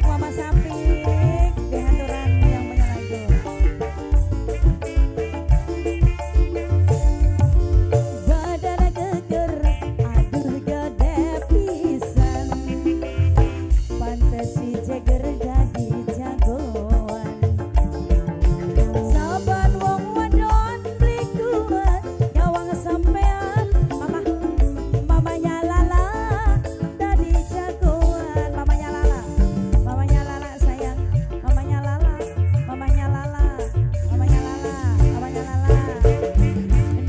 Sapik, Mama Sapik, dihaturan yang punya lagu. Badan geger, aduh gede pisan, pantes si jeger dadi jagoan. Saban wong wadon beli kuat, nyawang sampean, mama, mamanya Lala dadi jagoan. Mamanya Lala, mamanya Lala sayang, mamanya Lala, mamanya Lala, mamanya Lala, mamanya Lala.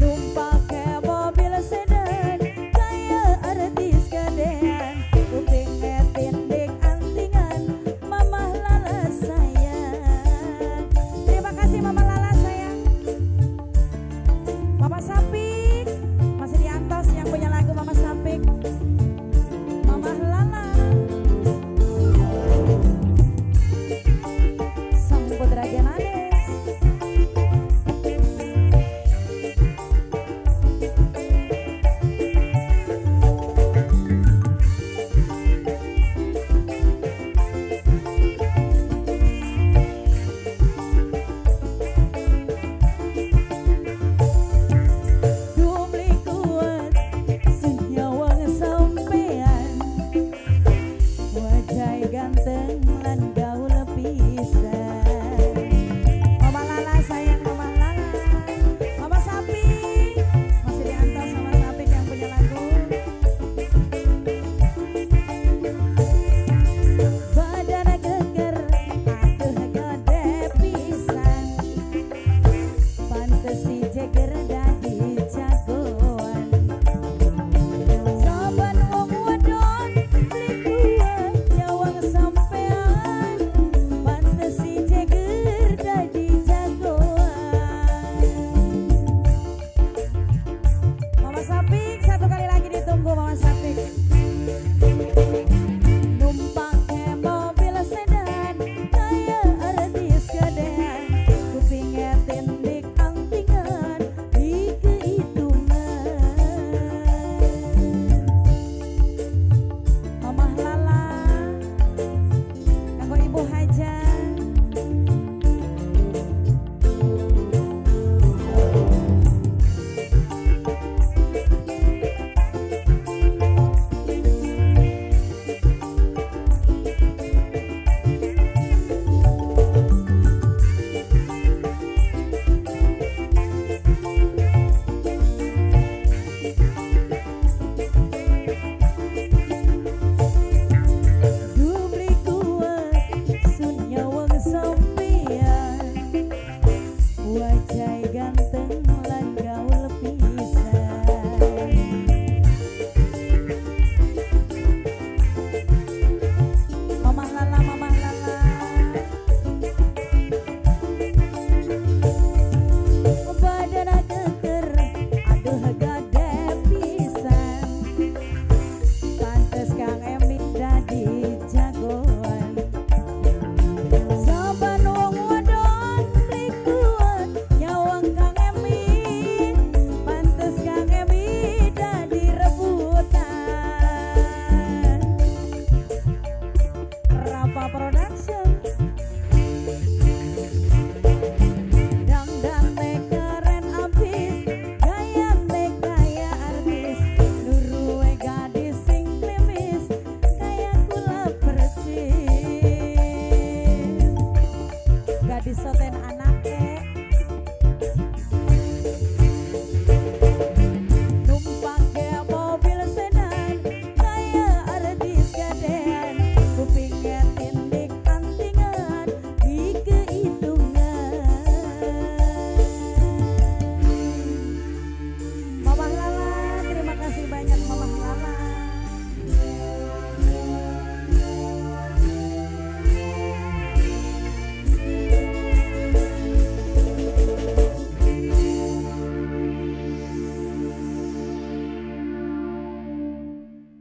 Numpak mobil sedan, kayak artis gedean, kupingnya tindik antingan, Mama Lala sayang. Terima kasih Mama Lala sayang. Mama Sapik, masih di atas yang punya lagu Mama Sapik, Mama Lala. Sang Putra Genades. Dumli kuat senyawang sampean, wajah ganteng